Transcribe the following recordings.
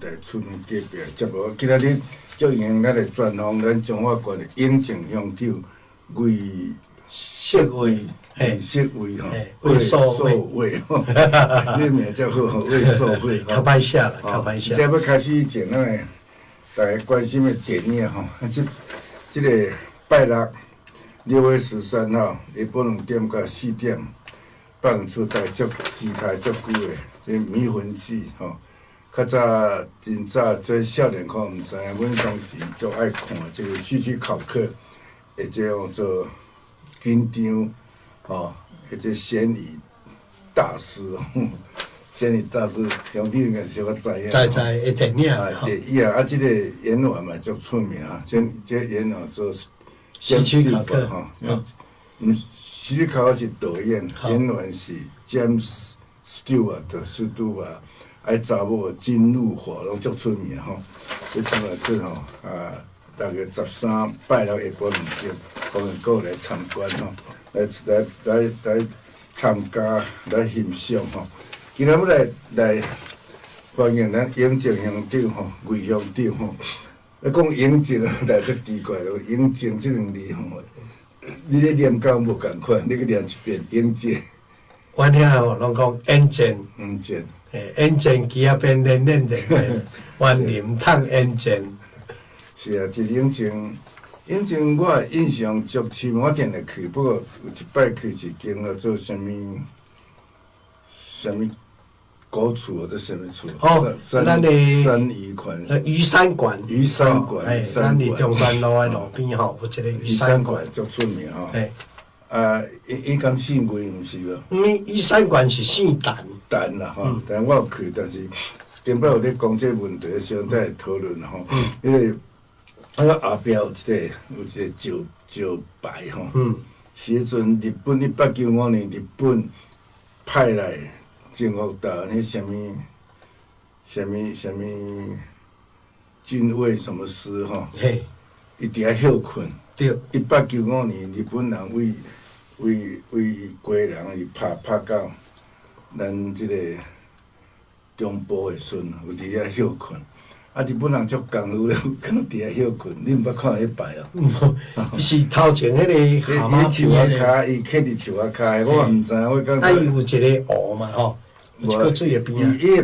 台出面隔壁節目，今仔日足榮幸咱來專訪咱彰化縣的永靖鄉長魏秀偉，魏秀偉吼，魏秀偉吼，這個名足好，魏秀偉。較歹寫啦，較歹寫。這欲開始以前，咱來大家關心的電影吼，這個拜六6月13號下晡2點到4點，放出大足期待足久的這《迷魂記》吼。較早真早做少年可能毋知影，阮當時足愛看這個希區考克，或者叫做緊張吼，或者懸疑大師，懸疑大師，鄉長應該小可知影。知知，的電影。啊，電影啊，這個演員嘛足出名，這演員做希區考克吼，毋希區考克是導演，演員是 James Stewart 史都華。愛查某金露華攏足出名吼，這這馬這吼啊，大概13拜六下晡2點，歡迎各位來參觀吼，來來來來參加來欣賞吼。今仔欲來來歡迎咱永靖鄉長吼，魏鄉長吼。咧講永靖，來足奇怪咯，永靖這兩字吼，你咧念敢無仝款？你閣念一遍永靖。阮遐吼攏講永靖。永靖。永靖機仔變連連連連，員林通永靖。是啊，這永靖，永靖我印象足深，我定定去，不過有一擺去是經過做啥物，啥物古厝或者啥物厝？哦，咱的三漁館。漁山館。漁山館。哎，咱佇中山路的路邊吼，有一個漁山館。足出名吼。啊，伊敢姓魏毋是無？毋，漁山館是姓陳。陳啦吼，但我有去，但是頂擺有咧講這個問題，小可討論吼。因為啊後壁有一個石牌吼。時陣日本1895年日本派來征服台灣，彼啥物啥物啥物近衛什麼師吼？伊佇遐歇睏。1895年日本人為為為基隆伊拍拍到咱這個中部的時陣，有佇遐歇睏。啊，日本人足功夫咧，敢佇遐歇睏，你毋捌看彼牌哦？伊是頭前彼個蛤蟆樹仔跤，伊刻佇樹仔跤的，我嘛毋知影，我感覺。啊，伊有一個湖嘛吼，有一個水的邊仔。伊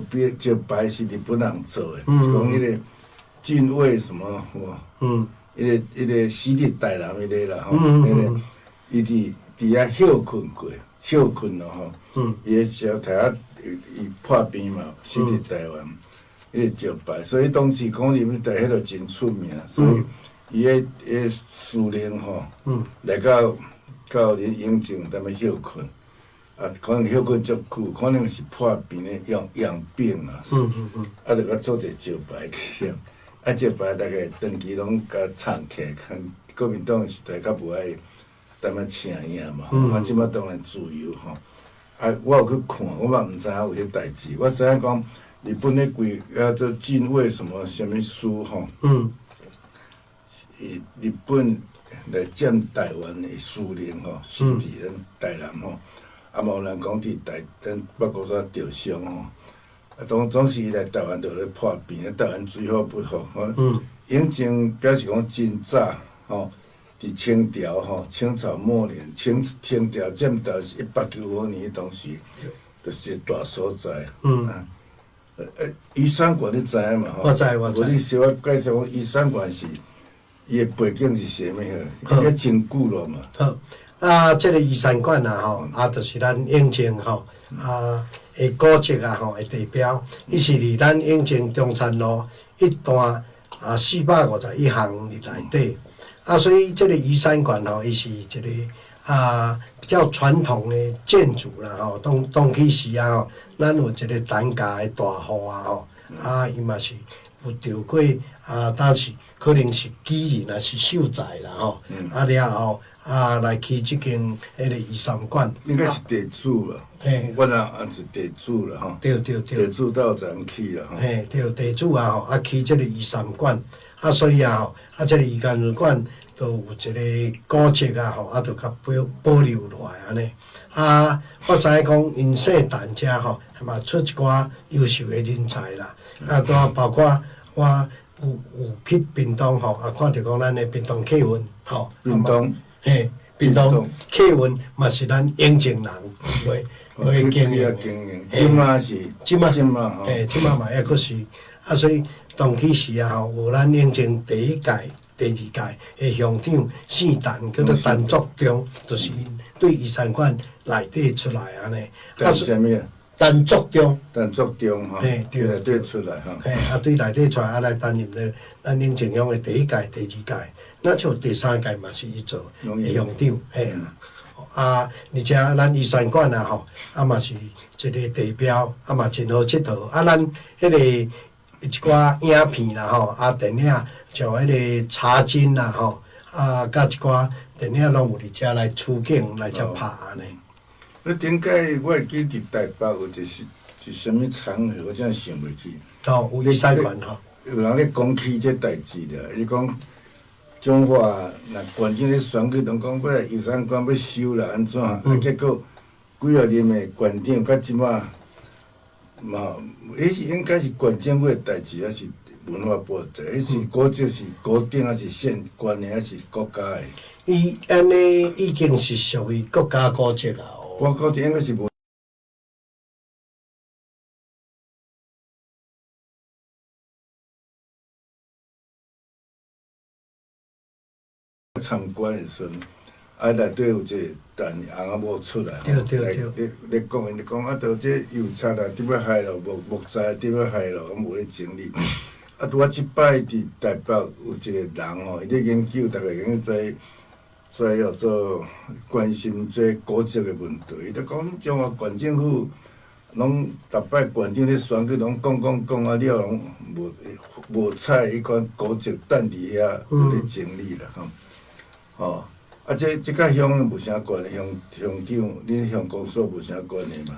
彼個石牌石牌是日本人做的，是講彼個近衛什麼？彼個彼個死佇台南彼個啦吼，彼個伊佇遐歇睏過，歇睏咯吼。伊個時候提仔伊破病嘛，死佇台灣，彼個石牌，所以當時講入去台彼個真出名，所以伊个彼個司令吼，來到到恁永靖踮咧歇睏，啊，可能歇睏足久，可能是破病咧養養病啊，啊，就閣做一個石牌去，啊，石牌大概長期攏共藏起來，看國民黨時代較無愛踮遐請影嘛，啊，這馬當然自由吼。啊，我有去看，我嘛毋知影有彼代誌，我知影講日本彼規叫做近衛什麼啥物師吼，日本來佔台灣的司令吼，死佇咱台南吼，啊，嘛有人講佇台咱八股山著傷吼，啊，當總是伊來台灣就咧破病，台灣水土不服吼。永靖表示講真早吼，佇清朝吼，清朝末年，清清朝佔台是1895年，當時就是一個大所在。漁山館你知影嘛？我知我知。無你小可介紹講漁山館是伊的背景是啥物好？應該真久了嘛。好，啊，這個漁山館啊吼，啊，就是咱永靖吼啊的古蹟啊吼的地標，伊是佇咱永靖中山路一段啊451巷佇內底。啊，所以這個漁山館吼，伊是一個啊比較傳統的建築啦吼。當當彼時啊吼，咱有一個陳家的大戶啊吼，啊，伊嘛是有著過啊，當時可能是舉人抑是秀才啦吼。啊了後啊，來起這間彼個漁山館。應該是地主啦。我若也是地主啦吼。對對對。地主鬥陣起啦吼。嘿，對，地主啊吼，啊起這個漁山館，啊所以啊吼，啊這個漁山館都有一个古迹啊吼，啊，就共保留落來按呢。啊，我知影講𪜶姓陳遮吼，嘛出一寡優秀的人才啦。啊，都包括我有去屏東吼，啊，看著講咱的屏東客運吼，屏東，嘿，屏東客運嘛是咱永靖人來經營的。這馬是，這馬吼，嘿，這馬嘛抑閣是，啊，所以當其時啊吼，有咱永靖第一屆、第二屆的鄉長姓陳，叫做陳作中，就是𪜶對遺產館內底出來按呢。陳啥物？陳作中。陳作中吼。嘿，對，內底出來吼。嘿，啊，對內底出來，啊來擔任咧咱永靖鄉的第一屆、第二屆，若像第三屆嘛是伊做的鄉長，嘿啊。啊，而且咱遺產館啊吼，啊嘛是一個地標，啊嘛真好𨑨迌。啊，咱彼個一寡影片啦吼，啊電影像彼個茶金啦吼，啊佮一寡電影攏有佇遮來取景來遮拍按呢。你頂擺我會記佇台北有一是是啥物場合，我真想袂起。哦，有遺產館吼。有人咧講起這代誌啦，伊講彰化若縣長咧選舉，攏講欲遺產館欲收啦，按怎？啊，結果幾仔任的縣長，到這馬嘛，彼是應該是縣政府的代誌，抑是文化部的代誌？彼是古蹟是古頂，抑是縣縣的，抑是國家的？伊按呢已經是屬於國家古蹟啊。我古蹟應該是無。參觀的時陣，啊內底有一個陳翁仔某出來吼，來咧咧講，𪜶就講啊，著這油漆啊，佇欲害咯，木材佇欲害咯，攏無咧整理。啊，拄仔這擺佇台北有一個人吼，伊咧研究，逐個研究這這叫做關心這古蹟的問題。伊就講彰化縣政府攏逐擺縣長咧選舉，攏講講講啊了，攏無無睬彼款古蹟等佇遐有咧整理啦吼。吼，啊這這佮鄉無啥關係，鄉鄉長，恁鄉公所無啥關係嘛？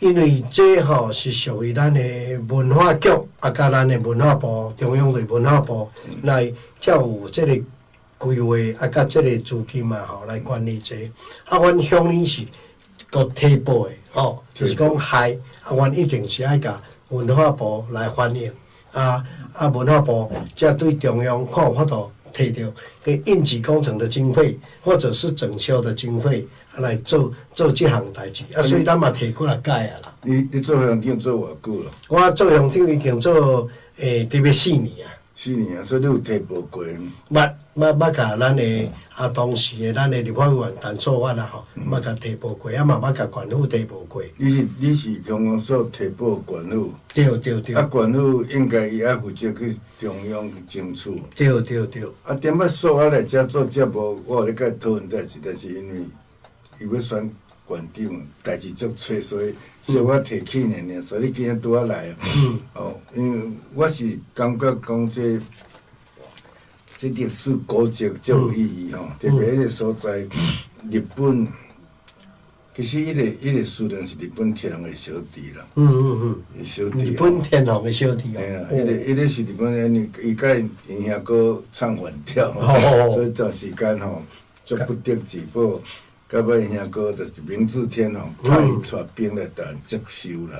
因為這吼是屬於咱的文化局，啊，佮咱的文化部，中央對文化部來才有這個規劃，啊，佮這個資金啊吼來管理這個。啊，阮鄉里是閣提報的吼，就是講害，啊，阮一定是愛共文化部來反映，啊啊，文化部才對中央看有法度提著給應急工程的經費，或者是整修的經費，啊來做做這項代誌，啊，所以咱嘛提過來改啊啦。你做鄉長做偌久咯？我做鄉長已經做特別四年啊。四年啊，所以你有提報過？捌捌捌共咱的啊，當時的咱的立法委員陳素發啊吼，捌共提報過，啊嘛捌共縣府提報過。你是鄉公所提報縣府？對對對。啊，縣府應該伊愛負責去中央去爭取。對對對。啊，頂擺素發來遮做節目，我有咧共伊討論代誌，但是因為伊欲選縣長，代誌足濟，所以小可提起爾爾，所以你今日拄仔來。哦，因為我是感覺講這這歷史古蹟足有意義吼，特別彼個所在，日本其實彼個雖然是日本天皇的小弟啦。小弟。日本天皇的小弟哦。嘿啊，彼個是日本人，伊佮𪜶兄閣唱反調，所以一時間吼足不得志，不過到尾𪜶兄哥就是明治天皇派伊帶兵來台灣接收啦。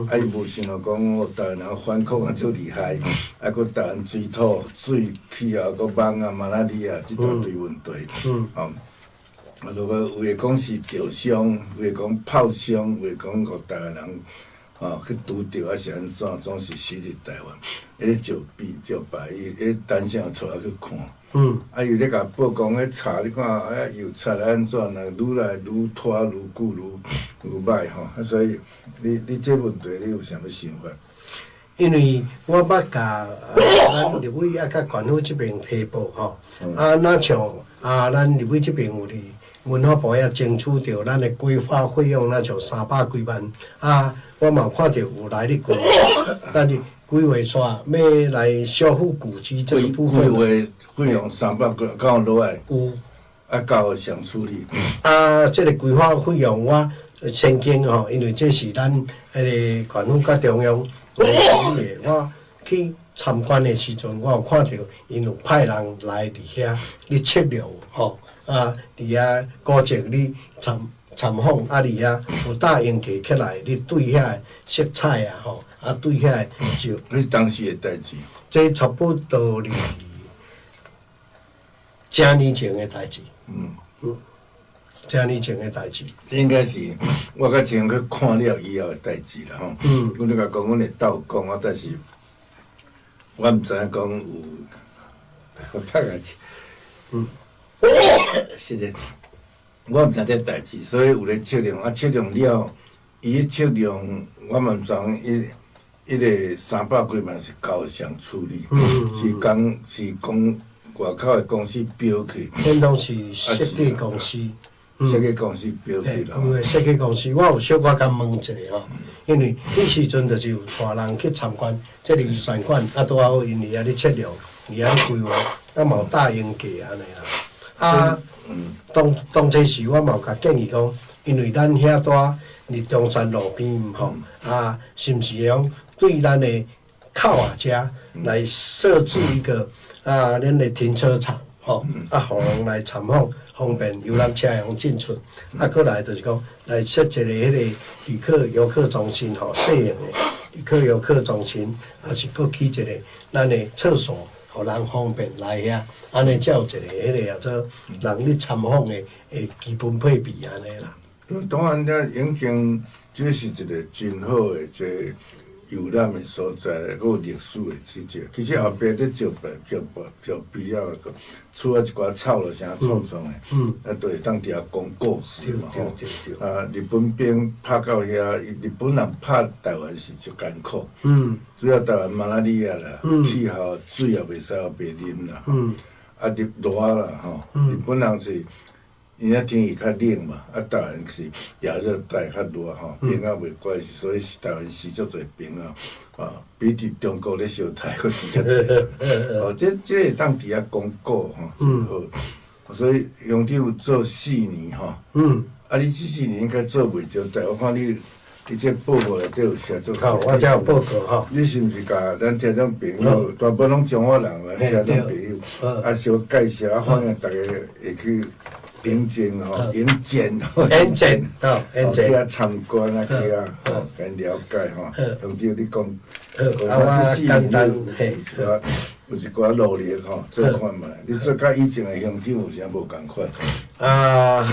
啊，伊無想到講哦，台灣人反抗啊足厲害，啊，閣台灣水土水氣候閣網啊、馬拉利亞這大堆問題。哦，啊，如果有的講是著傷，有的講炮傷，有的講予台灣人吼去拄著，抑是按怎，總是死佇台灣。彼個石碑石牌，伊彼陳先生帶我去看。啊，伊咧共報講，彼柴你看，啊油漆按怎，若愈來愈拖愈久愈愈歹吼，啊，所以你這問題你有啥物想法？因為我捌共咱立委啊，佮縣府這邊提報吼，啊，若像啊，咱立委這邊有佇文化部遐爭取著咱的規劃費用，若像300幾萬，啊，我嘛有看著有來咧規劃，但是規劃煞欲來修復古蹟這個部分。規劃費用300幾萬，敢有落來？有。啊，交予誰處理？啊，這個規劃費用我先經吼，因為這是咱彼個縣府佮中央來處理的，我去參觀的時陣，我有看著𪜶有派人來佇遐咧測量吼，啊，佇遐古蹟咧參參訪，啊，佇遐有搭鷹架起來，咧對遐色彩啊吼，啊對遐就。這是當時的代誌。這差不多是正年前的代誌。嗯。正年前的代誌。這應該是我較前去看了以後的代誌啦吼。阮就共講，阮會鬥講啊，但是我毋知影講有，我拍個是的，我毋知這代誌，所以有咧測量，啊測量了，伊咧測量，我嘛毋知影伊伊個三百幾萬是交誰處理，是講是講外口的公司標去。應當是設計公司。設計公司標去啦。有的設計公司，我有小可共問一下吼，因為彼時陣就是有帶人去參觀這個遺產館，啊拄好𪜶佇遐咧測量，佇遐咧規劃，啊嘛有搭鷹架按呢啦。啊，當當初時我嘛有共建議講，因為咱遐蹛佇中山路邊吼，啊，是毋是會用對咱的口仔遮來設置一個啊，咱的停車場吼，啊，予人來參訪，方便遊覽車會用進出。啊，閣來就是講來設一個彼個旅客遊客中心吼，細型的旅客遊客中心，抑是閣起一個咱的廁所，予人方便來遐，按呢才有一個彼個叫做人咧參訪的的基本配備按呢啦。當然，這永靖這是一個真好的這遊覽的所在，閣有歷史的這個。其實後壁咧石壁、石壁、石壁仔個厝仔一寡草落啥創創的，啊，就會當佇遐講故事嘛吼。啊，日本兵拍到遐，日本人拍台灣是足艱苦。主要台灣馬拉利亞啦，氣候水也袂使袂啉啦。啊，日熱啦吼，日本人是。因遐天氣較冷嘛，啊，台灣是亞熱帶較熱吼，冰仔袂關係，所以台灣死足濟兵仔，啊，比佇中國咧相刣閣死較濟。哦，這這會當佇遐講古吼，真好。所以鄉長做四年吼，啊，你這四年應該做袂少代，我看你，你這報告內底有寫足。好，我這有報告吼。你是毋是共咱聽眾朋友，大部分攏彰化人嘛，聽眾朋友，啊，小介紹啊，歡迎逐家會去。永靖吼，永靖吼，永靖吼，永靖去遐參觀啊，去遐吼，共了解吼。鄉長你講，啊，我簡單嘿，有一寡努力吼，做看覓。你做佮以前的鄉長有啥無仝款？啊，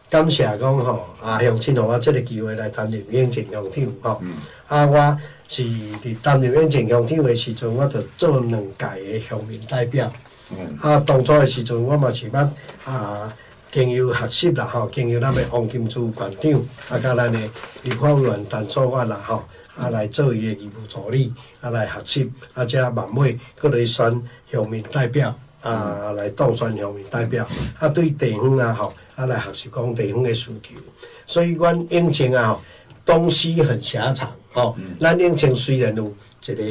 感謝講吼，啊，鄉親予我這个機會來擔任永靖鄉長吼。啊，我是佇擔任永靖鄉長的時陣，我就做兩屆的鄉民代表。啊，當初的時陣，我嘛是捌啊。經由學習啦吼，經由咱的王金柱館長，啊，佮咱的立法委員陳素月啦吼，啊來做伊的義務助理，啊來學習，啊才慢慢閣來選鄉民代表，啊來當選鄉民代表，啊對地方啊吼，啊來學習講地方的需求。所以阮永靖啊吼，東西很狹長吼，咱永靖雖然有一個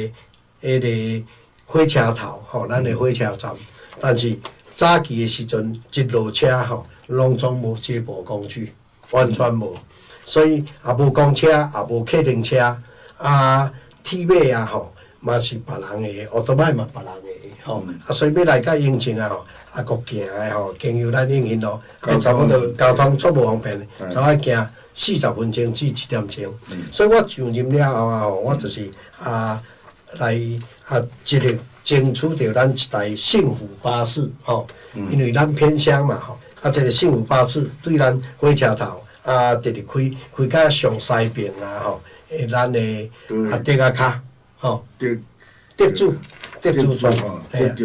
彼个火車頭吼，咱的火車站，但是早期的時陣一落車吼，攏總無接駁工具，完全無，所以也無公車，也無客運車，啊，鐵馬啊吼，嘛是別人的，歐多擺嘛別人的，吼，啊，所以欲來到永靖啊吼，啊，閣行的吼，經由咱永興路，啊，差不多交通足無方便的，差不多行40分鐘至一點鐘。所以我上任了後啊吼，我就是啊來啊盡力爭取著咱一台幸福巴士吼，因為咱偏鄉嘛吼。啊，這個幸福巴士對咱火車頭啊，直直開開到上西爿啊吼，咱的啊竹仔跤吼，竹子竹子村，嘿啊，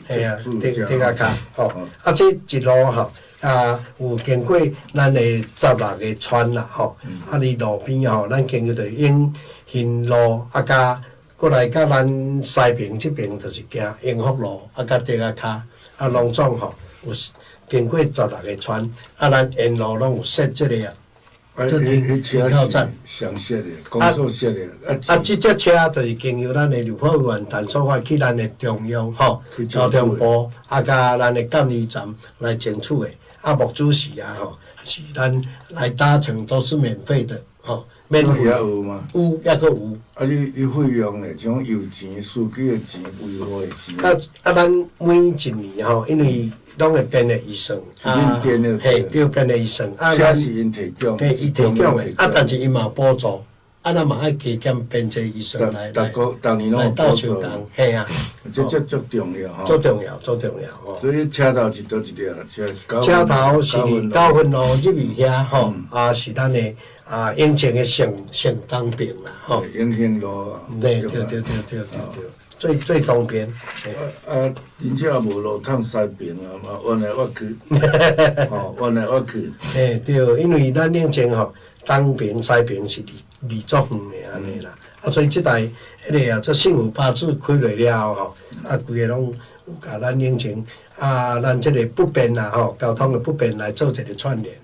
嘿啊，竹竹仔跤吼，啊，這一路吼啊，有經過咱的十六个村啦吼，啊，佇路邊吼，咱經過著永興路啊，佮過來佮咱西爿這邊就是行永福路啊，佮竹仔跤啊，攏總吼有。經過十六個村，啊，咱沿路攏有設這個啊，這停停靠站。誰設的？公所設的。啊，這隻車就是經由咱的立法委員陳素月去咱的中央吼，交通部啊，佮咱的監理站來爭取的。啊，莫主席啊吼，是咱來搭乘都是免費的吼。免費。有嗎？有，抑閣有。啊你，你費用咧，像油錢、司機的錢、維護的錢。啊啊！咱每一年吼，因為攏會編的預算，啊，嘿，對，編的預算。啊，車是𪜶提供。嘿，伊提供的，啊，但是伊嘛有補助，啊，咱嘛愛加減編這預算來來來鬥相共，嘿啊。這這足重要吼。足重要，足重要吼。所以車頭是佗一條？車車頭是佇九份路入去遐吼，啊是咱的啊永靖的上上東邊啦吼。永興路。對對對對對對對，最最東邊。啊，真正無路通西邊啊嘛，彎來彎去，吼，彎來彎去。嘿對，因為咱永靖吼，東邊西邊是離離足遠的按呢啦。啊，所以這台彼個啊，這幸福巴士開落了後吼，啊，規個攏有共咱永靖啊，咱這個不便啦吼，交通的不便來做一個串聯。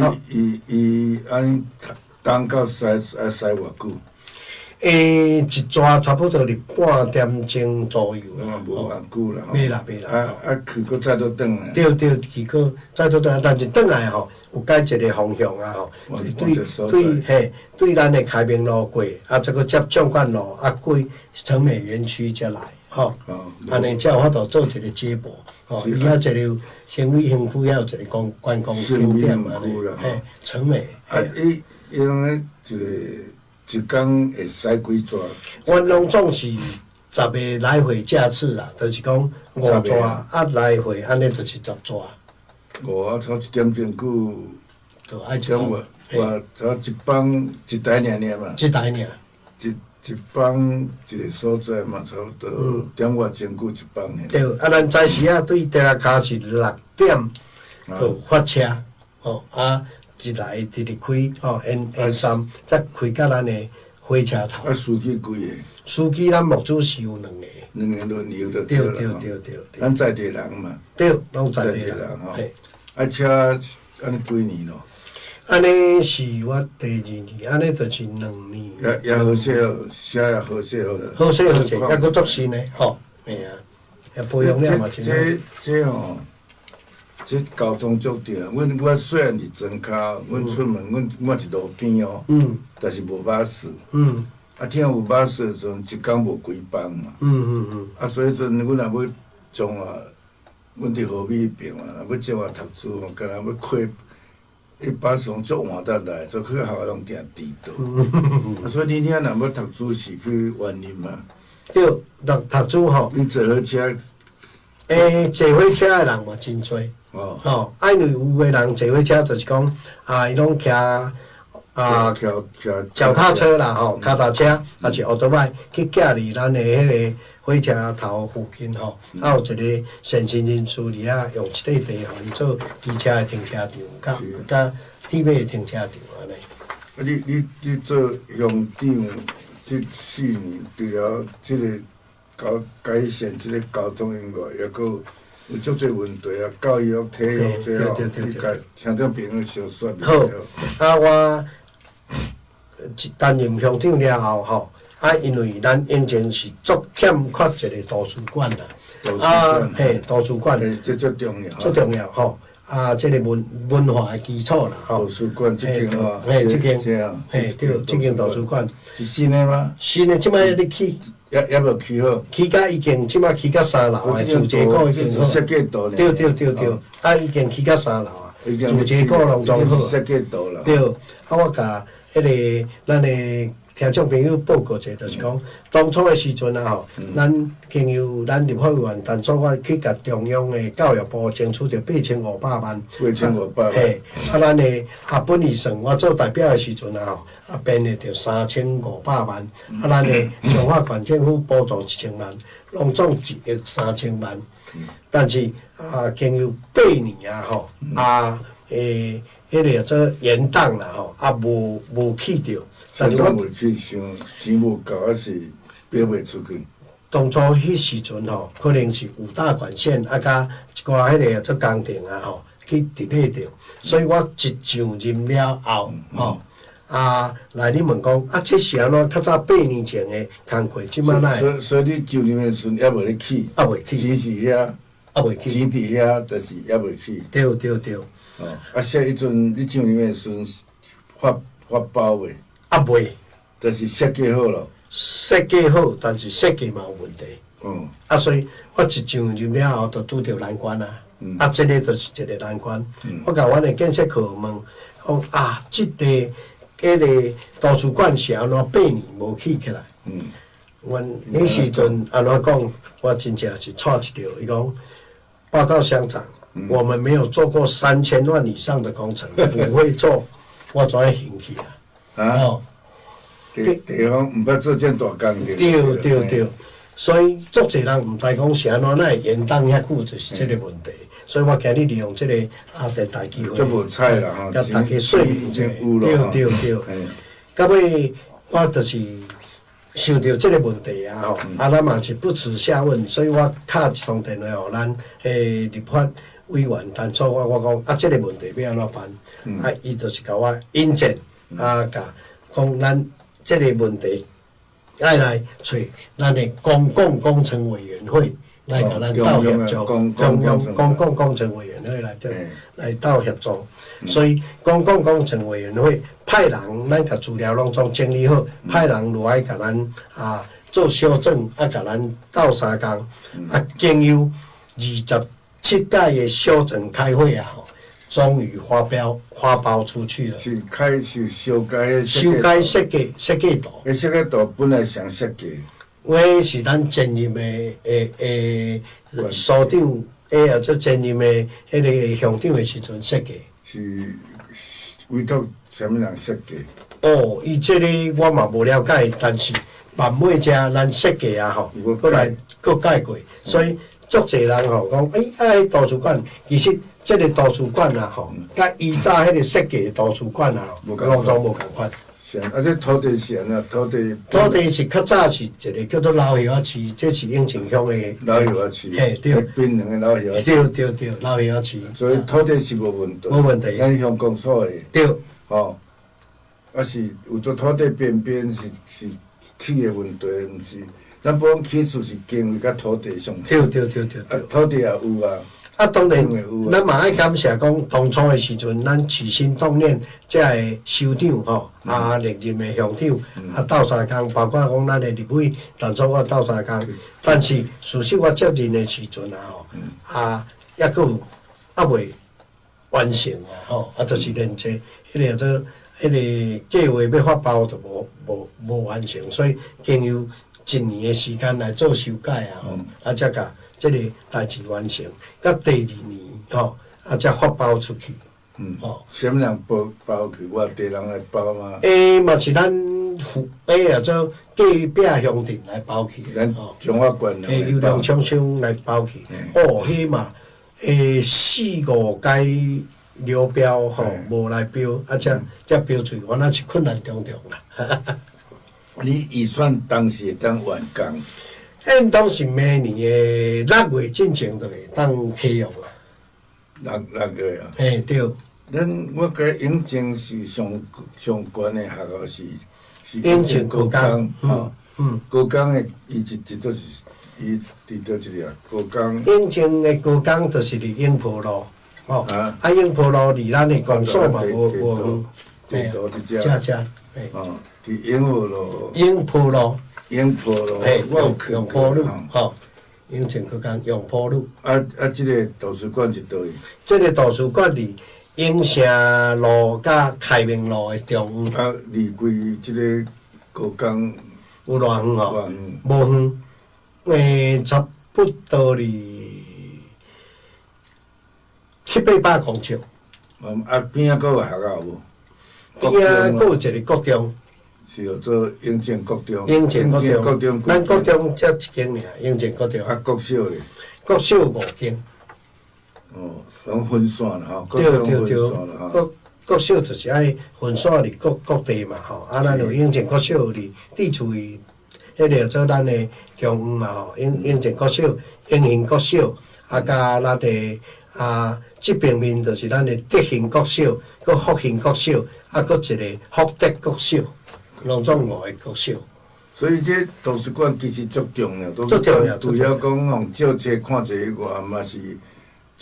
啊，伊伊按呢東到西愛駛偌久？欸，一逝差不多佇半點鐘左右啦。無偌久啦。袂啦袂啦。啊啊，去閣再倒轉來。對對，去閣再倒轉來，但是轉來吼，有改一個方向啊吼，對對嘿，對咱的開明路過，啊，再閣接縱貫路，啊，過成美園區才來，吼。按呢才有法度做一個接駁，吼。伊遐一個成美園區遐有一個觀觀光景點按呢，嘿，成美。啊，伊伊攏咧一個。一工會駛幾逝？阮攏總是十個來回架次啦，就是講五逝啊來回，按呢就是十逝。五啊，差一點鐘久。就愛一點外，差一班一台爾爾嘛。一台爾。一一班一個所在嘛，差不多點外鐘久一班爾。對，啊，咱早時啊對佇拉跤是六點就發車，吼啊。一來直直開，吼，N 三，才開到咱的火車頭。啊，司機幾個？司機咱牧主是有兩個。兩個輪流就對對對對對。咱在地人嘛。對，攏在地人吼。啊，車按呢幾年咯？按呢是我第二年，按呢就是兩年。也也好勢，車也好勢好。好勢好勢，抑閣足新的吼，嘿啊，也保養了嘛真好。這這吼。這交通足重要。阮我細漢佇莊跤，阮出門，阮我佇路邊哦，但是無巴士。啊，聽有巴士的時陣，一工無幾班嘛。啊，所以陣阮若欲彰化，阮佇和美彼邊嘛，若欲彰化讀書吼，敢若欲開，彼巴士攏足晚才來，所以去學校攏定遲到。啊，所以恁遐若欲讀書是去員林嗎？對，讀讀書吼。你坐火車？欸，坐火車的人嘛真濟。吼，啊，因為有的人坐火車就是講，啊，伊攏騎啊，腳踏車啦，吼，跤踏車，抑是歐多擺去寄佇咱的彼個火車頭附近吼，啊，有一個善心人士佇遐用一塊地，予𪜶做機車的停車場，佮佮鐵馬的停車場按呢。啊，你你你做鄉長這四年，除了這個交改善這個交通以外，抑閣有足濟問題啊，教育、體育這吼，你共聽眾朋友相說好，啊，我擔任鄉長了後吼，啊，因為咱永靖是足欠缺一個圖書館啦，啊，嘿，圖書館，這足重要，足重要吼，啊，這個文文化的基礎啦，吼。圖書館這間吼，嘿，這間，嘿，對，這間圖書館是新的嗎？新的，這擺咧起。猶猶無起好，起甲已經，這擺起甲三樓的，自治股已經好。設計圖對對對對，啊，已經起甲三樓啊，自治股攏裝好。設計圖啦。對，啊，我共彼個咱的聽眾朋友報告一下，就是講當初的時陣啊吼，咱經由咱立法委員陳佐洱去共中央的教育部爭取著8500萬。8500萬。嘿，啊，咱的啊本預算，我做代表的時陣啊吼，啊編的著3500萬，啊，咱的彰化縣政府補助1000萬，攏總1億3000萬。但是啊，經由八年啊吼，啊，欸，彼個做延宕啦吼，啊，無無去著。但是我袂去想錢無夠，還是標袂出去。當初彼時陣吼，可能是五大管線啊，佮一寡彼個做工程啊吼，去佇咧著。所以我一上任了後吼，啊，來你問講啊，這是按怎？較早八年前的工課，這擺哪會？所以你上任的時陣猶無咧起，猶未起，錢是遐，猶未起，錢佇遐，但是猶未起。對對對。哦，啊，說彼陣你上任的時陣發發包未？啊未。這是設計好囉。設計好，但是設計嘛有問題。啊，所以我一上任了後，就拄著難關啊。啊，這个就是一個難關。我共阮的建設課問，講啊，這个彼个圖書館是按怎8年無起起來？阮彼時陣按怎講，我真正是掣一著。伊講，報告鄉長，我們沒有做過3000萬以上的工程，不會做，我怎樣興去啊？啊？地方毋捌做這大工程。對對對，所以足濟人毋知講是按怎，哪會延宕遐久，就是這个問題。所以我今日利用這个啊電台機會，共大家說明一下。對對對。到尾我就是想著這个問題啊吼，啊咱嘛是不恥下問，所以我敲一通電話予咱的立法委員陳楚我，我講啊，這个問題欲按怎辦？啊，伊就是共我引薦，啊，共講咱這个問題愛來揣咱的公共工程委員會來共咱鬥協助，中央公共工程委員會來來鬥協助。所以公共工程委員會派人，咱共資料攏總整理好，派人落來共咱啊做修正，啊共咱鬥相共，啊經由27屆的修正開會啊，吼，終於發標發包出去了。是開始修改修改設計圖。彼設計圖本來誰設計？我是咱前任的的所長，或者前任的彼个鄉長的時陣設計。是委託啥物人設計？哦，伊這个我嘛無了解，但是慢尾才咱設計啊吼，閣來閣改過，所以足濟人吼講，欸，啊，彼圖書館其實這个圖書館啊吼，佮以早彼個設計的圖書館啊，攏總無仝款。是啊，這土地是按怎？土地土地是較早是一个叫做老葉仔市，這是永靖鄉的老葉仔市，嘿對，檳榔的老葉仔市。對對對，老葉仔市。所以土地是無問題。無問題。咱鄉公所的。對。吼，啊是有佇土地邊邊是是起的問題，毋是。咱本來起厝是經過佮土地上。對對對對對。土地也有啊。啊，當然，咱嘛愛感謝講，當初的時陣，咱起心動念，遮个首長吼，啊，歷任的鄉長，啊，鬥相共，包括講咱的立委，當初我鬥相共。但是事實我接任的時陣啊吼，啊，猶閣有猶未完成啊吼，啊，就是連這彼个做彼个計劃欲發包都無無無完成，所以經由一年的時間來做修改啊吼，啊，才共這个代誌完成，到第二年吼，啊，才發包出去。吼，啥物人包包去？外地人來包嗎？欸，嘛是咱府欸，做隔壁鄉鎮來包去的。吼，彰化縣。欸，由兩廠商來包去。哦，彼嘛，欸，四五屆流標吼，無來標，啊，才才標出去，原來是困難重重啦。你預算當時會當完工？應當是明年的6月進前就會當啟用啦。六月啊？嘿，對。咱我記永靖是上上懸的學校是是永靖高工，吼，高工的伊一一都是伊佇佗一个高工。永靖的高工就是佇永坡路，吼，啊永坡路離咱的公所嘛無無遠，佇佗佇遮，遮遮，哦，佇永和路。永坡路。永坡路，永坡路，吼，永靖高工永坡路。啊啊！這个圖書館佇佗位？這个圖書館佇永城路佮開明路的中央。啊，離開這个高工有偌遠吼？無遠，欸，差不多佇七八百公尺。啊，邊仔閣有學校無？邊仔閣有一个國中。是叫做永靖國中。永靖國中，咱國中才一間爾，永靖國中。啊，國小咧？國小五間。哦，攏分散啦吼。對對對，國國小就是愛分散佇各各地嘛吼。啊，咱有永靖國小佇地處佇彼个做咱的中央嘛吼。永永靖國小、永興國小，啊，佮咱的啊這邊面就是咱的德興國小、閣福興國小，啊，閣一个福德國小。攏總五个國小，所以這圖書館其實足重要，足重要。除了講予借冊看冊以外，嘛是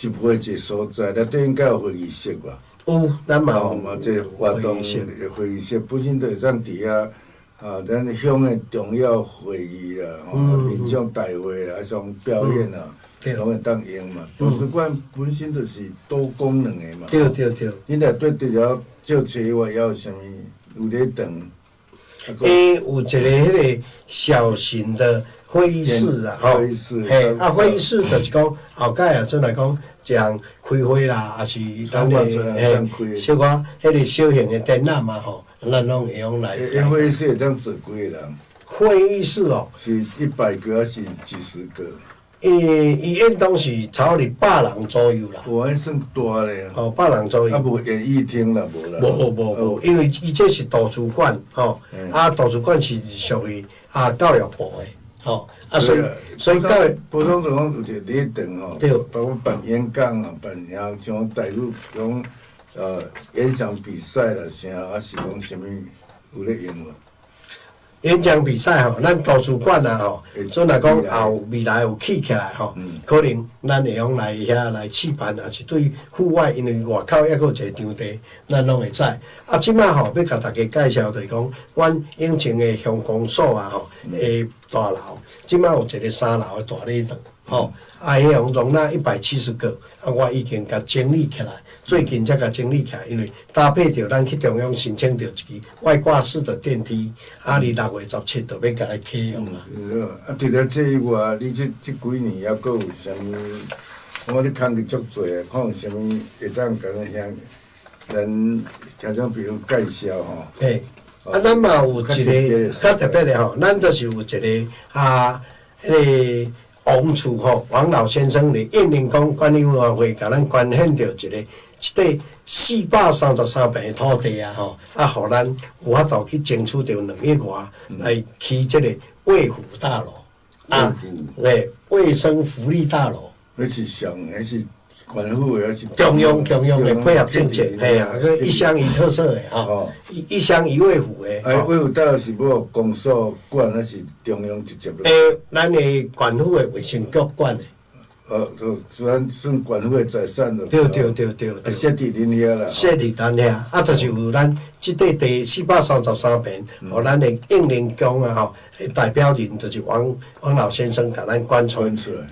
集會一个所在，內底應該有會議室吧？有，咱嘛有嘛，這活動會議室本身就會當佇遐啊，咱鄉的重要會議啦，吼，民眾大會啦，啊，像表演啊，攏會當用嘛。圖書館本身就是多功能的嘛。對對對。你內底除了借冊以外，還有啥物有咧當？欸，有一个彼个小型的會議室啦，吼，嘿，啊，會議室就是講後蓋啊，陣來講，一項開會啦，抑是咱的嘿，小可彼个小型的展覽嘛，吼，咱攏會用來。欸，會議室會當坐幾个人？會議室哦，是100個還是幾十個？欸，伊應當是差不多100人左右啦。哇，算大咧。哦，100人左右。啊，無演藝廳啦，無啦。無無無，因為伊這是圖書館，吼，啊，圖書館是屬於啊教育部的，吼，啊，所以教育普通就講有一個禮堂吼，對，包括辦演講啊，辦遐像大陸講演講比賽啦，啥，啊是講啥物有咧用無？演講比賽吼，咱圖書館啊吼，陣來講後未來有起起來吼，可能咱會用來遐來試辦，抑是對戶外，因為外口抑閣有一個場地，咱攏會使。啊，這擺吼欲共大家介紹就是講，阮永靖的鄉公所啊吼，的大樓，這擺有一個三樓的大禮堂，吼，啊，彼樣容納170個，啊，我已經共整理起來。最近才共整理起來，因為搭配著咱去中央申請著一支外掛式的電梯，啊，佇6月17就欲共伊啟用啦。啊，除了這以外，你這幾年猶閣有啥物？我你工課足濟，看有啥物會當共咱鄉咱聽眾朋友介紹吼？嘿，啊，咱嘛有一个較特別的吼，咱就是有一个啊，彼个王厝吼，王老先生佇應寧宮管理委員會共咱捐獻著一个。這塊433坪的土地啊，吼，啊，予咱有法度去爭取著2億外來起這個衛福大樓，啊，欸，衛生福利大樓。彼是上，彼是縣府的，還是中央的配合政策，嘿啊，閣一鄉一特色的吼，一鄉一衛府的。哎，衛福大樓是欲公所管，還是中央直接？欸，咱的縣府的衛生局管的。就算縣府的財產就。對對對對對。設佇恁遐啦。設佇咱遐，啊，就是有咱這塊地433坪，予咱的應寧宮啊吼，代表人就是王老先生共咱捐出，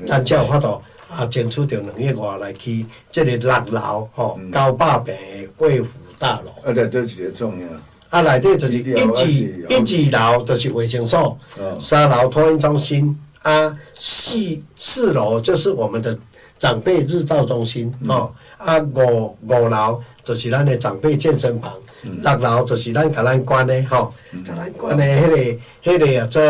咱才有法度啊爭取著2億外來起這个六樓吼900坪的衛福大樓。啊，內底是咧創啥？啊，內底就是一、二樓就是衛生所，三樓托嬰中心。啊，四樓就是我們的長輩日照中心，哦，啊五樓就是咱的長輩健身房，六樓就是咱共咱捐的吼，共咱捐的彼个啊做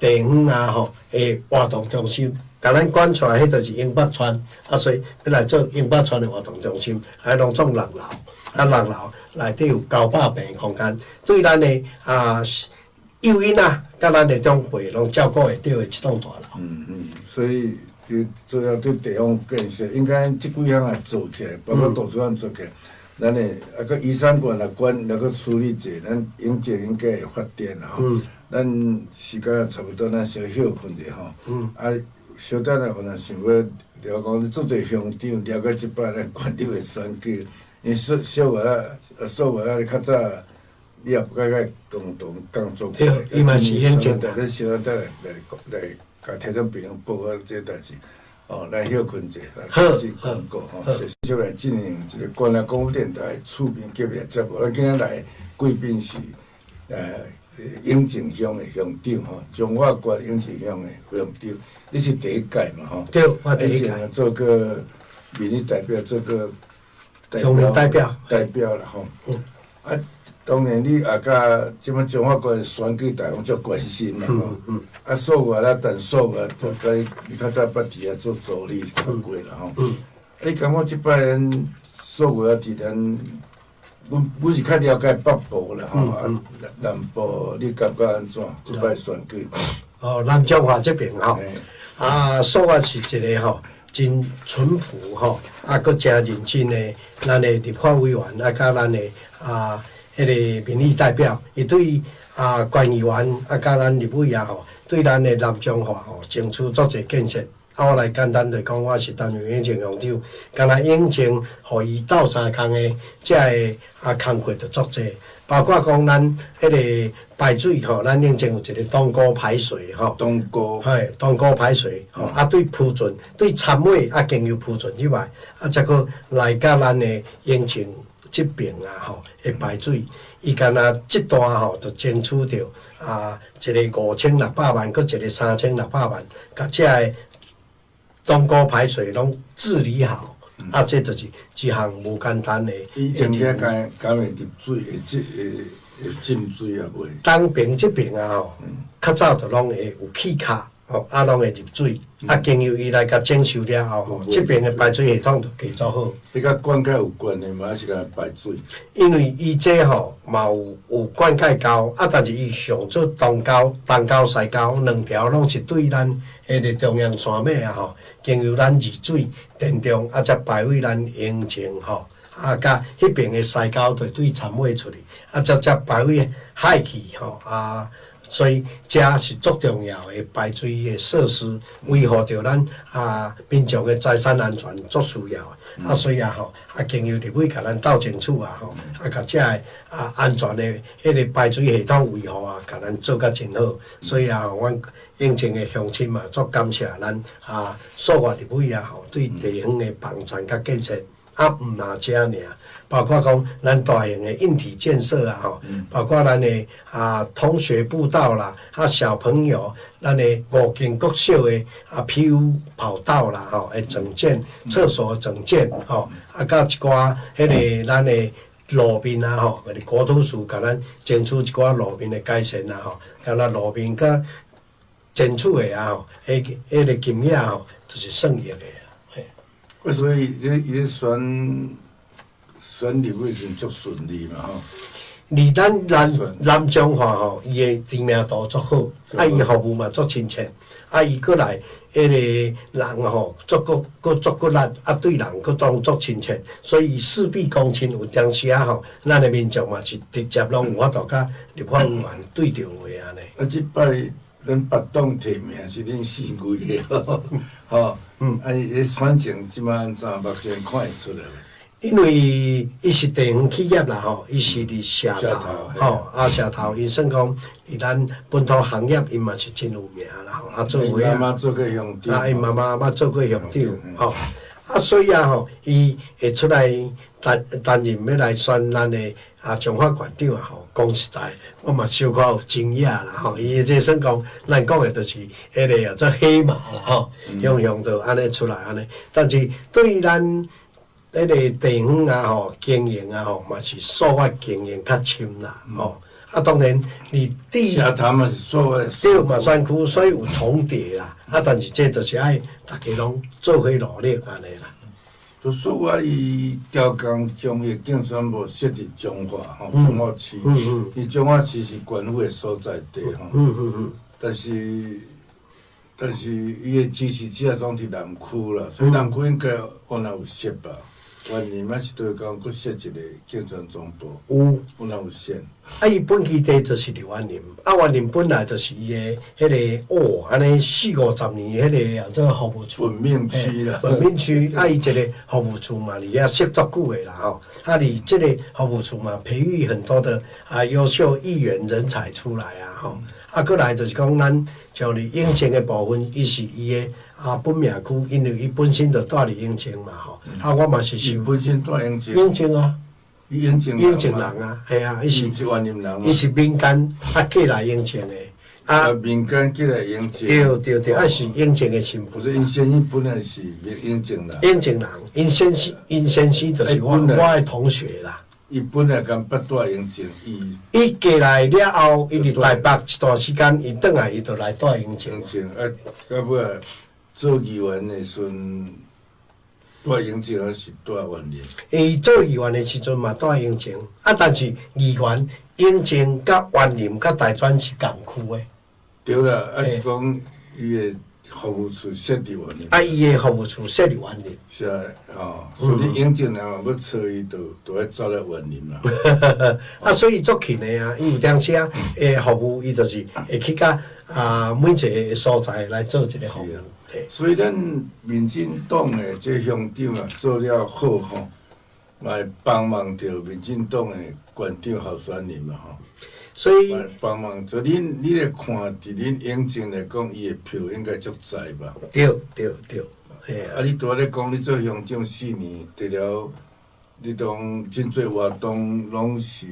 地方啊吼的活動中心，共咱捐出來，彼就是永北村，啊所以欲來做永北村的活動中心，啊攏總六樓，啊六樓內底有900坪空間，對咱的啊。幼囡仔，佮咱的長輩攏照顧會著的這棟大樓。嗯嗯，所以就主要對地方建設，應該這幾項也做起來，包括圖書館做起來，咱的啊閣遺產館也管，來閣處理者，咱永靖應該會發展啦吼。咱時間也差不多，咱先歇睏者吼。啊，小等下，我若想欲了講，你做者鄉長，了解這擺咱縣長的選舉，因為小小小月仔，你較早。你也不該佮共同工作過，對，伊嘛是永靖的。咱小等來共聽眾朋友報告這代誌，哦，咱歇睏者，來開始廣告吼。接下來進行一个關愛廣播電臺趣味隔壁節目。咱今仔來貴賓是永靖鄉的鄉長吼，彰化縣永靖鄉的鄉長，你是第一屆嘛吼？對，我第一屆。做過民意代表，做過鄉民代表，代表啦吼。啊。當然，你也佮這擺彰化縣選舉，大家攏足關心嘛吼。啊，數月啊，等數月，就佮你較早捌佇遐做助理做過啦吼。啊，你感覺這擺咱數月啊，佇咱，阮是較了解北部啦吼，啊，南部你感覺按怎？這擺選舉？哦，南彰化這邊吼，啊，數月是一個吼真淳樸吼，啊，閣誠認真的，咱的立法委員啊，佮咱的啊。彼个民意代表，伊對啊縣議員啊，佮咱立委啊吼，對咱的南彰化吼，爭取足濟建設，啊，我來簡單地講，我是擔任永靖鄉長，敢若永靖予伊鬥相共的，這个啊工課就足濟，包括講咱彼个排水吼，咱永靖有一个東溝排水吼，東溝，嘿，東溝排水吼，啊對鋪圳對杉尾啊經由鋪圳以外，啊才閣來佮咱的永靖這爿啊吼的排水，伊敢若這段吼就爭取著啊一个5600萬，閣一个3600萬，共這个東溝排水攏治理好，啊，這就是一項無簡單的。以前遮敢敢會入水，會浸會會浸水啊袂？東爿這爿啊吼，較早就攏會有氣卡，吼，啊，攏會入水，啊，經由伊來共整修了後，吼，這爿的排水系統就加做好。這佮灌溉有關係嗎？還是共排水？因為伊這吼嘛有有灌溉溝，啊，但是伊上做東溝、東溝、西溝兩條攏是對咱彼个中央山脈啊吼，經由咱二水、田中啊，才排去咱永靖吼，啊，佮彼爿的西溝就對杉尾出去，啊，才排去海去吼，啊，所以這是足重要的排水的設施，維護著咱啊民眾的財產安全足需要的。啊，所以啊吼，啊經由立委共咱鬥爭取啊吼，啊共這个啊安全的彼个排水系統維護啊，共咱做甲真好。所以啊，阮永靖的鄉親嘛，足感謝咱啊素岳立委啊吼，對地方的幫贊佮建設啊，毋若這爾，包括講咱大型的硬體建設啊吼，包括咱的啊通學步道啦，啊小朋友咱的五間國小的啊 PU 跑道啦吼，的整建，廁所整建吼，啊佮一寡彼个咱的路面啊吼，就是國土署共咱爭取一寡路面的改善啊吼，敢若路面佮爭取的啊吼，彼彼个金額吼，就是算億的啊。啊，所以伊伊咧選選立委時陣足順利嘛吼。離咱南南彰化吼，伊的知名度足好，啊，伊服務嘛足親切，啊，伊閣來彼个人吼，足閣閣足骨力，啊，對人閣當足親切，所以伊事必躬親，有當時仔吼，咱的民眾嘛是直接攏有法度佮立法委員對著話按呢。啊，這擺恁別黨提名是恁四位个，吼，啊，伊咧選情這擺按怎？目前看會出來無？因為伊是地方企業啦吼，伊是佇社頭吼，啊社頭，𪜶算講佇咱本土行業，𪜶嘛是真有名啦吼，啊做伙啊，媽媽做過鄉長，啊𪜶媽媽捌做過鄉長，吼，啊所以啊吼，伊會出來擔擔任欲來選咱的啊彰化縣長啊吼，講實在，我嘛小可有驚訝啦吼，伊這算講，咱講的就是彼个叫做黑馬啦吼，雄雄就按呢出來按呢，但是對於咱彼个地方啊吼，經營啊吼，嘛是素岳經營較深啦吼。啊，當然你地社頭嘛是素岳，對嘛選區，所以有重疊啦。啊，但是這就是愛逐家攏做伙努力按呢啦。就素岳伊調工將伊競選部設佇彰化吼，彰化市，伊彰化市是縣府的所在地吼。但是，但是伊的支持者總佇南區啦，所以南區應該原來有設吧。員林還是對講，閣設一個競選總部。有，有哪有設？啊，伊本基地就是佇員林，啊，員林本來就是伊的彼个哦，按呢四五十年彼个叫做服務處。文明區啦。文明區，啊，伊一個服務處嘛，佇遐設足久的啦吼。啊，佇這個服務處嘛，培育很多的啊優秀議員人才出來啊吼。啊，閣來就是講，咱像佇永靖的部分，伊是伊的啊本命區，因為伊本身就住佇永靖嘛吼。啊，我嘛是想。本身住永靖。永靖啊。永靖永靖人啊，嘿啊，伊是伊是民間啊過來永靖的，啊民間過來永靖。對對對，啊是永靖的身份。不是，𪜶先生本來是永靖人。永靖人，𪜶先生𪜶先生就是我我的同學啦。伊本來敢捌住永靖，伊伊過來了後，伊佇台北一段時間，伊轉來伊就來住永靖。永靖啊，到尾仔做議員的時陣，住永靖還是住員林？伊做議員的時陣嘛住永靖，啊，但是議員永靖佮員林佮大專是仝區的。對啦，啊是講伊的服務處設佇員林。啊，伊的服務處設佇員林。是啊，吼，所以永靖人若欲揣伊，就就愛走來員林啦。啊，所以足勤的啊，伊有當時啊，的服務伊就是會去佮啊每一個所在來做一個服務。所以咱民進黨的這鄉長啊做了好吼，嘛會幫忙著民進黨的縣長候選人嘛吼。所以幫忙做恁，你來看，佇恁永靖來講，伊的票應該足濟吧？對對對，嘿啊！你拄仔咧講，你做鄉長4年，除了你當真濟活動攏是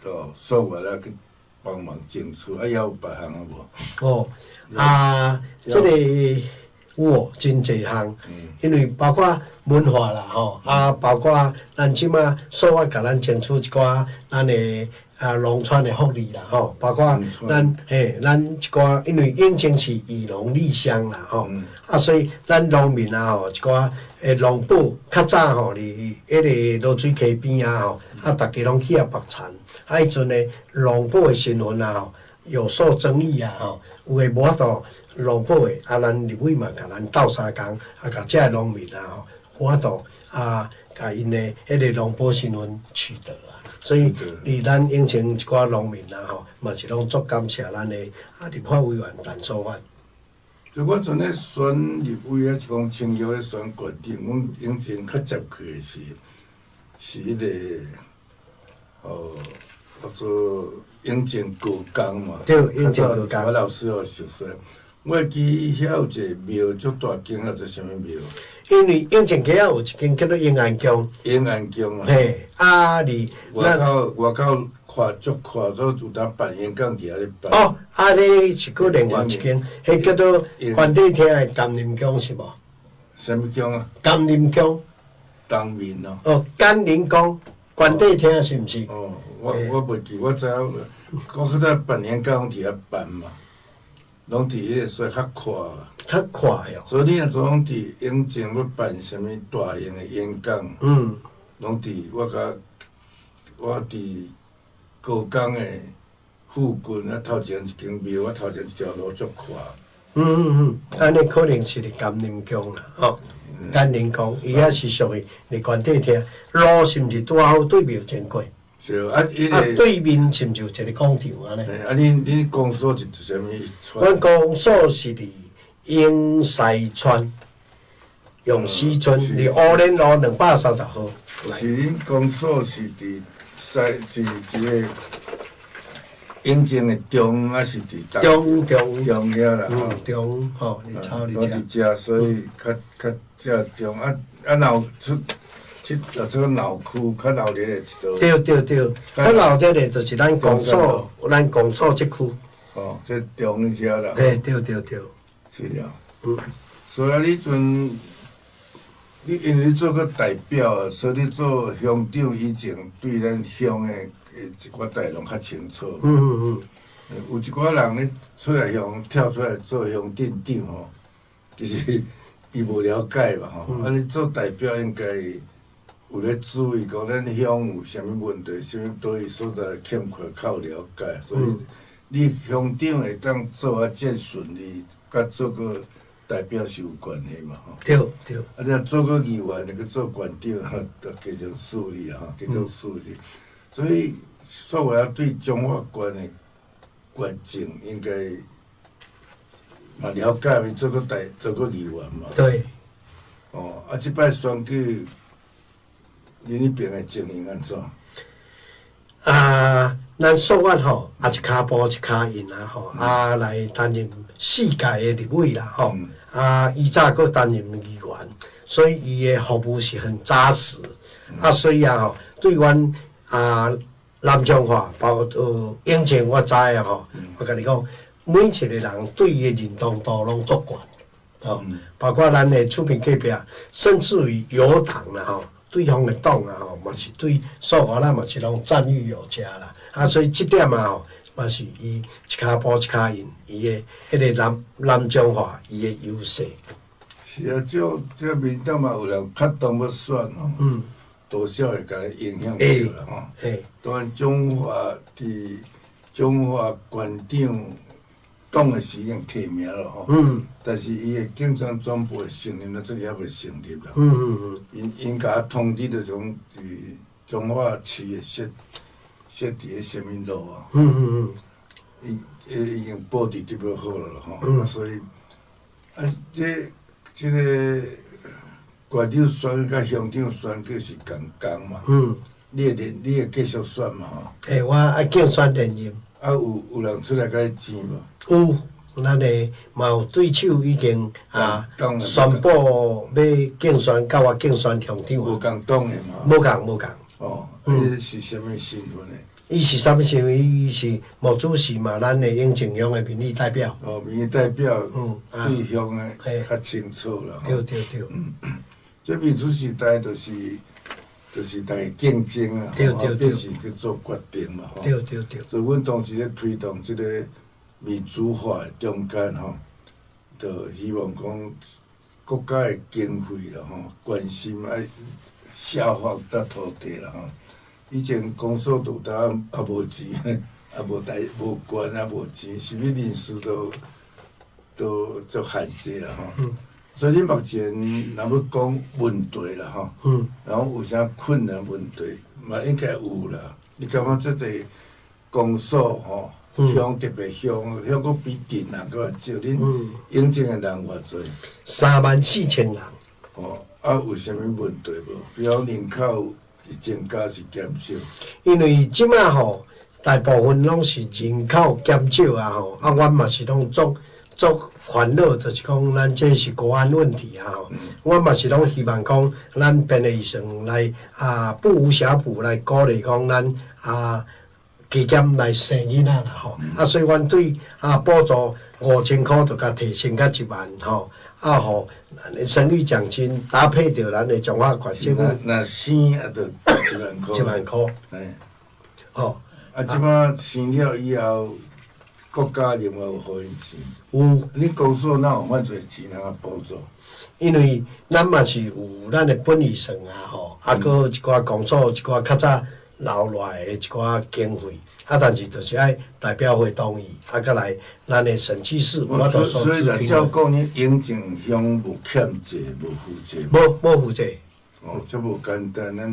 哦，所有來去幫忙爭取，啊，猶有別項啊無？哦，啊，這個有哦，真濟項，因為包括文化啦吼，啊，包括咱這馬所有共咱爭取一寡咱的啊，農村的福利啦，吼，包括咱嘿，咱一寡，因為永靖是以農立鄉啦，吼，啊，所以咱農民啊，吼，一寡的農保較早吼，佇彼個濁水溪邊啊，吼，啊，逐家攏去遐縛田，啊，彼陣的農保的身份啊，吼，有所爭議啊，吼，有的無法度農保的，啊，咱立委嘛，共咱鬥相共，啊，共這个農民啊，吼，有法度啊，共𪜶的彼個農保身份取得啊。所以，佇咱永靖一寡農民啊吼，嘛是攏足感謝咱的啊立法委員陳素媛。就我陣咧選立委，抑是講青玉咧選縣長，阮永靖較接去的是是彼個哦，叫做永靖高工嘛。對，永靖高工。我老師有熟悉。我會記遐有一個廟足大間，叫做啥物廟？因為永靖街仔有一間叫做永安宮。永安宮啊。嘿，啊，佇外口外口看足闊，做有當辦演講佇遐咧辦。哦，啊，彼是閣另外一間，彼叫做關帝廳的甘霖宮是無？啥物宮啊？甘霖宮。當面哦。哦，甘霖宮，關帝廳是毋是？哦，我袂記，我知影，我較早辦演講佇遐辦嘛。攏佇彼個所較闊，較闊喲。所以你若總佇永靖欲辦啥物大型的演講，攏佇我共我佇高工的附近啊，頭前一間廟，我頭前一條路足闊。按呢可能是佇甘霖宮啦，吼，甘霖宮，伊遐是屬於佇關帝廳，路是毋是拄好對廟經過？是啊，啊，對面是毋是有一個廣場按呢？啊，恁公所是佇啥物村？阮公所是佇永西村，永西村佇烏輪路230號。是恁公所是佇西，是一個永靖的中，抑是佇中中中遐啦？嗯，中吼，你抄佇遮。佇遮，所以較較遮中啊啊，若有出。去做鬧區較鬧熱的一道。對對對，較鬧熱的就是咱公所，咱公所這區。哦，這中遮啦。嘿，對對對。是啊。所以啊，你陣，你因為你做過代表，所以你做鄉長以前，對咱鄉的一寡代攏較清楚。有一寡人咧出來鄉跳出來做鄉鎮長吼，其實伊無了解嘛吼。啊，你做代表應該有咧注意講，咱鄉有啥物問題，啥物佗位所在欠缺較有了解，所以你鄉長會當做啊遮順利，佮做個代表是有關係嘛吼。對對。啊，你若做過議員，你去做縣長，就繼續處理啊，繼續處理。所以，說話對彰化縣的縣政應該嘛了解，伊做過代，做過議員嘛。對。哦，啊，這擺選舉。恁彼邊的情形按怎？啊，咱素媛吼，啊一跤步一跤印啊吼，啊來擔任四屆的立委啦吼，啊伊早閣擔任議員，所以伊的服務是很紮實。啊，所以啊吼，對阮啊南彰化，包括永靖，我知影吼，我共你講，每一個人對伊的認同度攏足懸，吼，包括咱的厝邊隔壁，甚至於友黨啦吼。對方的黨啊吼，嘛是對素媛仔嘛是攏讚譽有加啦。啊，所以這點啊吼，嘛是伊一跤步一跤印，伊的彼個南南彰化伊的優勢。是啊，這這民黨嘛有人較當欲選吼，多少會共伊影響著啦吼。當然彰化佇彰化縣長講的是已經提名了吼，但是伊的競選總部的成立，咱這裡猶未成立啦。𪜶𪜶共通知就是講，佇彰化市的設設佇咧啥物路啊？伊已經布置得欲好了吼，所以啊，啊，這個縣長選佮鄉長選舉是仝工嘛？你會繼續選嘛？吼。欸，我愛競選連任。啊，有人出來共你爭無？有，咱的嘛有對手已經啊宣布欲競選，佮我競選鄉長。無仝黨的嘛？無仝無仝。哦，伊是啥物身份的？伊是啥物身份？伊是毛主席嘛，咱的永靖鄉的民意代表。哦，民意代表，對鄉的較清楚啦。對對對。這民主時代就是逐家競爭啊，變成去做決定嘛。對對對。所以，阮當時咧推動這個民主化的中間吼，就希望講國家的經費啦吼，關心愛下放到土地啦吼。以前公所拄當也無錢，也無代無權也無錢，啥物人事都足限制啦吼。所以你目前若欲講問題啦吼，然後有啥困難問題，嘛應該有啦。你感覺這濟公所吼，鄉特別鄉，鄉閣比鎮人閣較少，恁永靖的人偌濟？34,000人。哦，啊有啥物問題無？比如人口增加是減少？因為這馬吼，大部分攏是人口減少啊吼，啊，阮嘛是攏足足煩惱，就是講咱這是國安問題啊吼。阮嘛是攏希望講，咱編的預算來啊，不無小補來鼓勵講咱啊加減來生囡仔啦吼。啊，所以阮對啊補助5,000箍就共提升到1萬吼。啊，予生育獎金搭配著咱的彰化縣政府。若生啊，就1萬箍。 1萬箍。嘿。吼。啊，這擺生了以後，國家另外有予𪜶錢。有。你公所哪有遐濟錢通補助？因為咱嘛是有咱的本預算啊吼，啊，閣有一寡公所一寡較早留落來的一寡經費，啊，但是就是愛代表會同意，啊，閣來咱的審計師有法度所以來照講，你永靖鄉無欠債，無負債。無無負債。哦，這無簡單，咱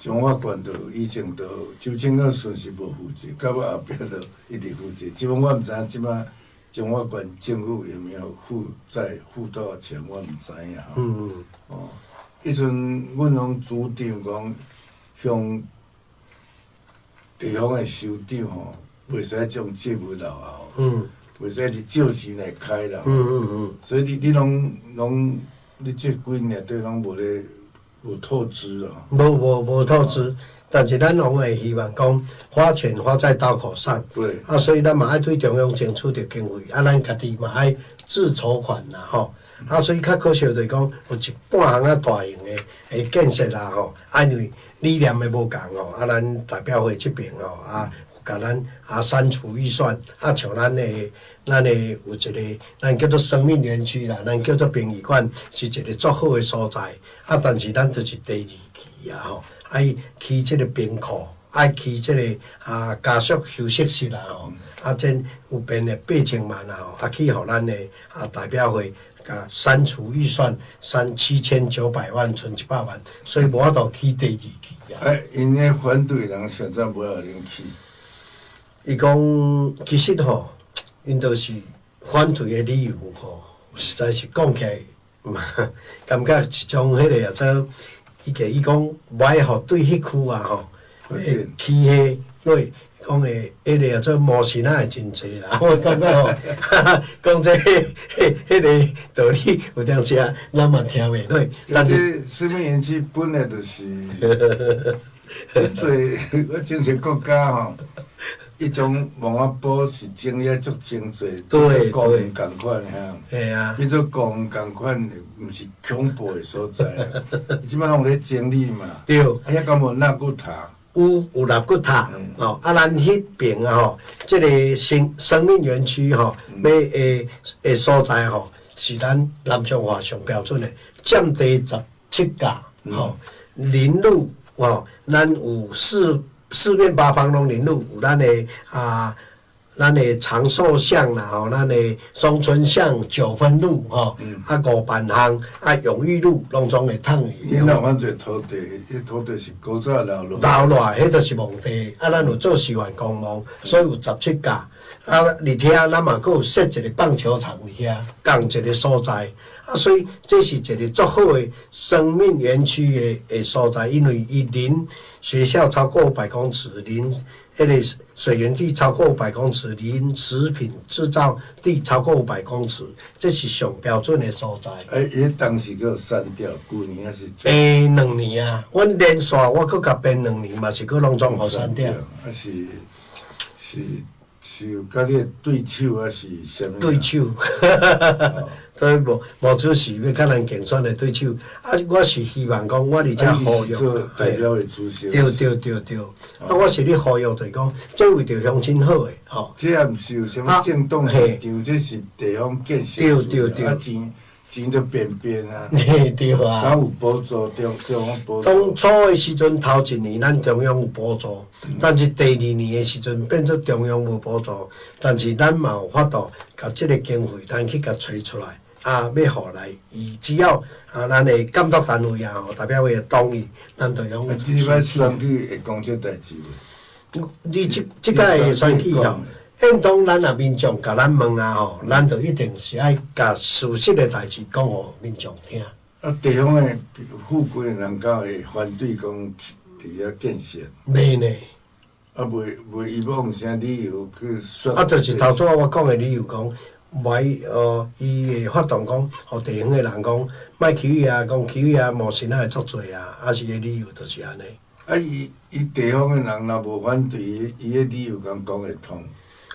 彰化縣就以前就周清剛算是無負債，到尾後壁就一直負債。這擺我毋知影，這擺彰化縣政府有沒有負債負多少錢，我毋知影。哦，彼陣阮攏主張講，向地方的首長吼，袂使將債務留後，袂使佇借錢來開啦。所以你攏你這幾年對攏無咧無透支啦。無無無透支，但是咱攏會希望講花錢花在刀口上。啊，所以咱嘛愛對中央爭取著經費，啊，咱家己嘛愛自籌款啦，吼。啊，所以較可惜就是講有一半項仔大型的的建設啦，吼，啊，因為理念的無仝吼，啊，咱代表會這邊吼，啊，有共咱啊刪除預算，啊，像咱的有一個咱叫做生命園區啦，咱叫做殯儀館，是一個足好的所在，啊，但是咱就是第二期啊，吼，愛起這個冰庫，愛起這個啊家屬休息室啦，吼，啊，這有編了8000萬啊，吼，啊，去予咱的啊代表會。共刪除預算刪7900萬，賰100萬，所以無法度起第二期啊。哎，𪜶咧反對人現在無予恁起。伊講其實吼，𪜶都是反對的理由吼，實在是講起來嘛，感覺一種彼個啊，做伊個伊講無愛予對彼區啊吼，會起彼落講會彼個啊做魔神仔會真濟啦，我感覺吼，講這彼個道理有當時啊，咱嘛聽袂落。但是生命園區本來就是，真濟我真濟國家吼，彼種墓仔埔是整理足精濟，對公園仝款遐。嘿啊。變做公園仝款，毋是恐怖的所在。伊這擺攏有咧整理嘛。對。啊，遐敢無納骨塔？有納骨塔，吼，啊，咱彼爿啊吼，這個生命園區吼，欲的所在吼，是咱南彰化上標準的，佔地17甲，吼，林路吼，咱有四面八方攏林路，有咱的啊，咱的長壽巷啦吼，咱的松春巷、九分路吼，啊五辦巷、啊永裕路，攏總會通用。你若反正土地，彼土地是古早留落。留落來，彼就是墓地。啊，咱有做示範公墓，所以有17甲。啊，而且咱嘛閣有設一個棒球場佇遐，仝一个所在。啊，所以這是一个足好的生命園區的所在，因為伊鄰學校超過500公尺，鄰彼个水源地超過五百公尺，鄰食品製造地超過五百公尺，這是上標準的所在。欸，伊當時閣刪掉，舊年抑是？欸，2年啊，阮連續我閣共編兩年，嘛是閣攏總予刪掉。啊是是是有佮你的對手抑是啥物？對手，所以無無主是欲佮咱競選的對手。啊，我是希望講，我佇遮呼籲，代表的主席。對對對對，啊，我是咧呼籲，就是講，這為著鄉親好的吼。這也毋是有啥物政黨立場，這是地方建設。對對對。啊錢錢就變變啊。嘿，對啊。敢有補助，中央補助。當初的時陣，頭一年咱中央有補助，但是第二年的時陣變做中央無補助，但是咱嘛有法度共這个經費，咱去共揣出來，啊，欲予來，伊只要啊，咱的監督單位啊，代表會同意，咱就用。你欲選舉會講這代誌無？你這這擺的選舉吼，應當咱若民眾共咱問啊吼，咱就一定是愛共事實的代誌講予民眾聽。啊，地方的富貴的人敢會反對講佇遐建設？袂呢。啊，袂袂，伊欲用啥理由去說？啊，就是頭拄仔我講的理由講，袂伊會發動講，予地方的人講，莫去遐，講去遐無先仔會足濟啊，啊是个理由就是按呢。啊，伊伊地方的人若無反對，伊伊个理由敢講會通？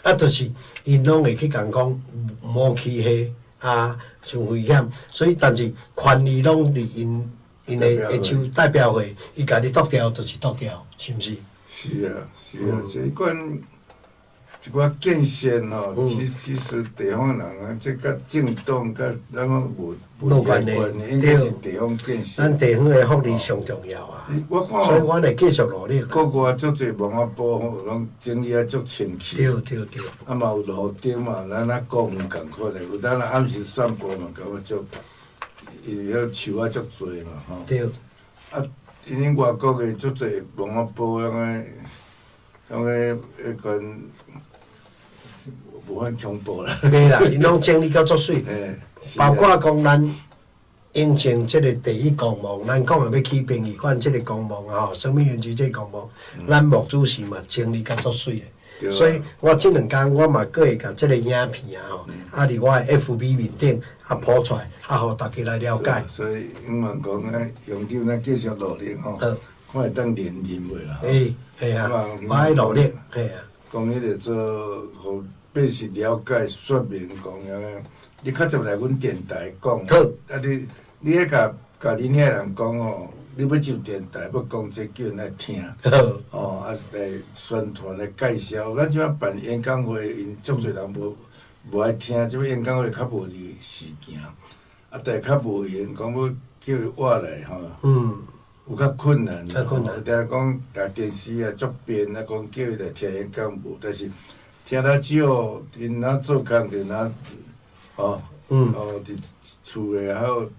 啊，就是𪜶攏會去共講，無去彼啊，傷危險，所以但是權利攏佇𪜶𪜶的的手代表會，伊共你擋掉就是擋掉，是毋是？是啊，是啊，這款一寡建設吼，其實地方人啊，這佮政黨佮咱講無無關係，應該是地方建設。咱地方的福利上重要啊，所以阮會繼續努力。國外足濟墓仔埔吼，攏整理啊足清氣。對對對。啊嘛有路燈嘛，咱啊公園仝款的，有當暗時散步嘛，感覺足，因為遐樹仔足濟嘛，吼。對。啊，因為外國的足濟墓仔埔，遐个，遐个彼款。無遐恐怖啦。袂啦，𪜶攏整理甲足媠，包括講咱永靖這个第一公墓，咱講的欲起殯儀館這个公墓啊吼，生命園區這个公墓，咱牧主席嘛整理甲足媠的，所以我這兩工我嘛閣會共這个影片啊吼，啊佇我的 FB 面頂啊鋪出來，啊予大家來了解。所以永遠講啊，鄉長咱繼續努力吼，看會當連任袂啦。欸，係啊，我愛努力，係啊。講彼个做，予百姓了解說明講遐個，你較捷來阮電台講，啊你你彼共共恁遐人講吼，你欲上電台欲講這叫𪜶來聽，哦，啊是來宣傳來介紹。咱這擺辦演講會，𪜶足濟人無無愛聽，這擺演講會較無時間，啊，但較無閒講欲叫伊活來吼，有較困難，較困難。定講共電視啊足便啊，講叫伊來聽演講無，但是聽較少，𪜶若做工課若吼，哦，佇厝的還有佇，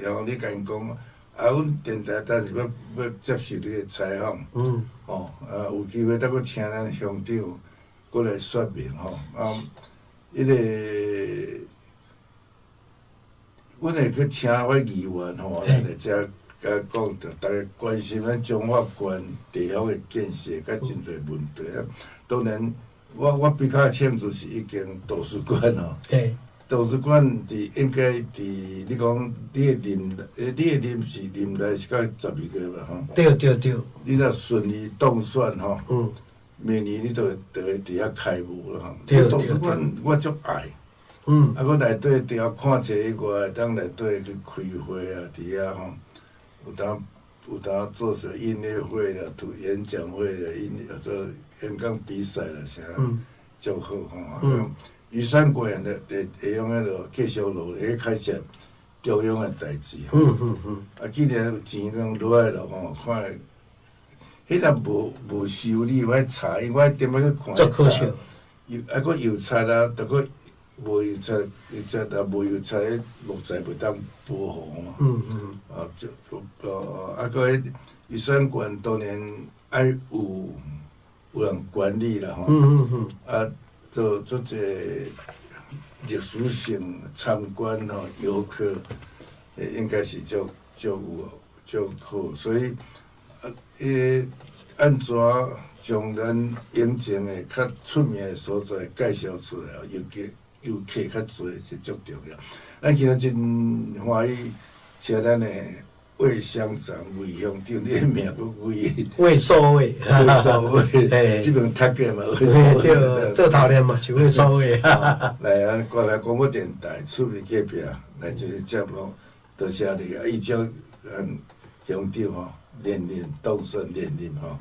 然後你共𪜶講，啊，阮電台但是欲欲接受你的採訪，吼，啊，有機會再閣請咱鄉長閣來說明吼，啊，彼个，阮會去請阮議員吼來遮共講著，逐家關心咱彰化縣地方的建設，佮真濟問題啊。當然，我比較清楚是已經圖書館吼，圖書館佇應該佇你講你的任，你的任是任內是到12月吧吼？對對對。你若順利當選吼，明年你就會就會佇遐開幕了吼。圖書館我足愛。啊，我內底著愛看冊以外，會當內底去開會啊，佇遐吼，有當有當做啥音樂會啦、演講會啦、音做演講比賽啦，啥足好吼。雨傘館的會會用彼落繼續努力去開設中央的代誌。啊，既然有錢講落來了吼，看彼若無無修理，我查，因為我踮仔去看。足可惜。油啊，閣油漆啊，著閣無油漆，油漆若無油漆，彼木材袂當保護嘛。啊，就啊，閣彼雨傘館當然愛有有人管理啦吼。啊。做做這歷史性參觀吼，遊客應該是足足有足好，所以啊，彼按怎將咱永靖的較出名的所在介紹出來，遊客較濟是足重要。咱今仔真歡喜，請咱的魏鄉長、魏鄉長，你的名閣魏魏壽衛，魏壽衛，這邊讀過嘛？魏壽對，做頭念嘛是魏壽衛。來，咱過來廣播電台趣味隔壁來這個節目，多謝你啊！預祝咱鄉長吼連任當選連任吼，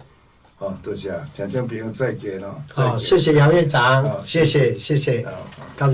好，多謝聽眾朋友再見咯。好，謝謝楊院長，謝謝謝謝，感謝。